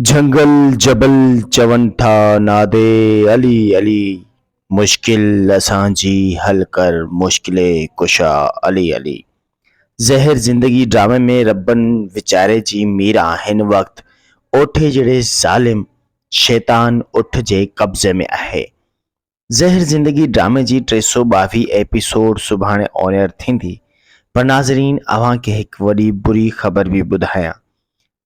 جهنگل جبل چون ٿا نادي علي علي مشڪل اسان جي حل ڪر مشڪل ڪشا علي علي زهر زندگي ڊرامي ۾ ربن ويچاري جي ميران هن وقت اوٺي جهڙي ظالم شيطان اٺ جي قبضي ۾ آهي زهر زندگي ڊرامي جي 322 ايپيسوڊ سڀاڻي آن ايئر ٿيندي پر ناظرين اوهان کي هڪ وڏي بري خبر به ٻڌايان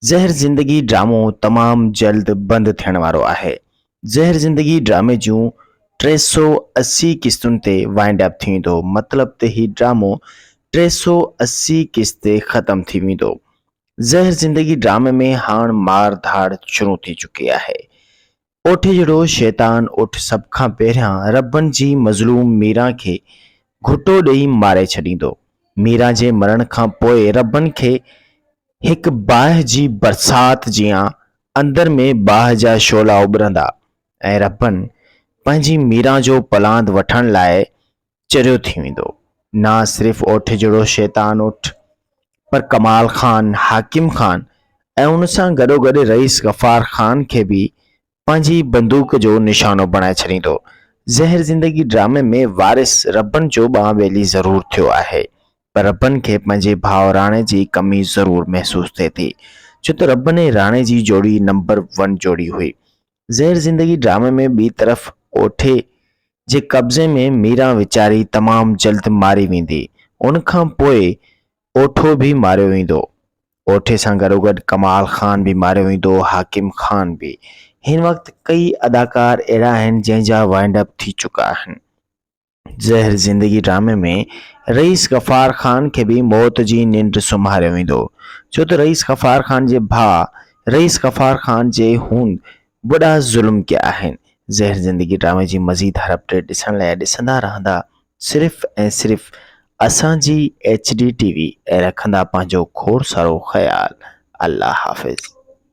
زهر زندگي ڊرامو تمام جلد بند ٿيڻ وارو آهي زهر زندگي ڊرامي جون 380 قسطن تي وائنڊ اپ ٿي ويندو مطلب ته هي ڊرامو 380 قسط تي ختم ٿي ويندو زهر زندگي ڊرامي ۾ هاڻ مار ڌاڙ شروع ٿي چڪي آهي اوٺي جهڙو شيطان اٺ سڀ کان پهريان ربن جي مظلوم ميران کي گهٽو ڏئي ماري ڇڏيندو. ميران جي مرڻ کان پوء ربن کي هڪ باهه جي برسات جيان اندر ۾ باهه جا شعلا اٻرندا ۽ ربن پنهنجي ميران جو پلاند وٺڻ لاء چريو ٿي ويندو. نه صرف اوٺ جهڙو شيطان اٺ پر ڪمال خان، حاڪم خان ۽ ان سان گڏوگڏ رئيس غفار خان کي به پنهنجي بندوق جو نشانو بڻائي ڇڏيندو. زهر زندگي ڊرامي ۾ وارث ربن جو ٻانهن ٻيلي ضرور ٿيو آهي پر ربن کي پنهنجي ڀاء راڻي جي ڪمي ضرور محسوس ٿئي ٿي ڇو ته ربن ۽ راڻي جي جوڙي نمبر ون جوڙي هئي. زهر زندگي ڊرامي ۾ ٻي طرف اوٺي جي قبضي ۾ ميران ويچاري تمام جلد ماري ويندي ان کان پوء اوٺو به ماريو ويندو اوٺي سان گڏوگڏ ڪمال خان به ماريو ويندو حاڪم خان به هن وقت ڪئي اداڪار اهڙا آهن جنهن جا وائنڊ اپ ٿي چڪا آهن. زهر زندگي ڊرامي ۾ رئيس غفار خان کي به موت جي ننڊ سمهاريو ويندو ڇو ته رئيس غفار خان جي ڀاء رئيس غفار خان جي هوند وڏا ظلم ڪيا آهن زهر زندگي ڊرامي جي مزيد هر اپڊيٽ ڏسڻ لاء ڏسندا رهندا صرف ۽ صرف اسان جي ايڇ ڊي ٽي وي ۽ رکندا پنهنجو کوڙ سارو خيال الله حافظ.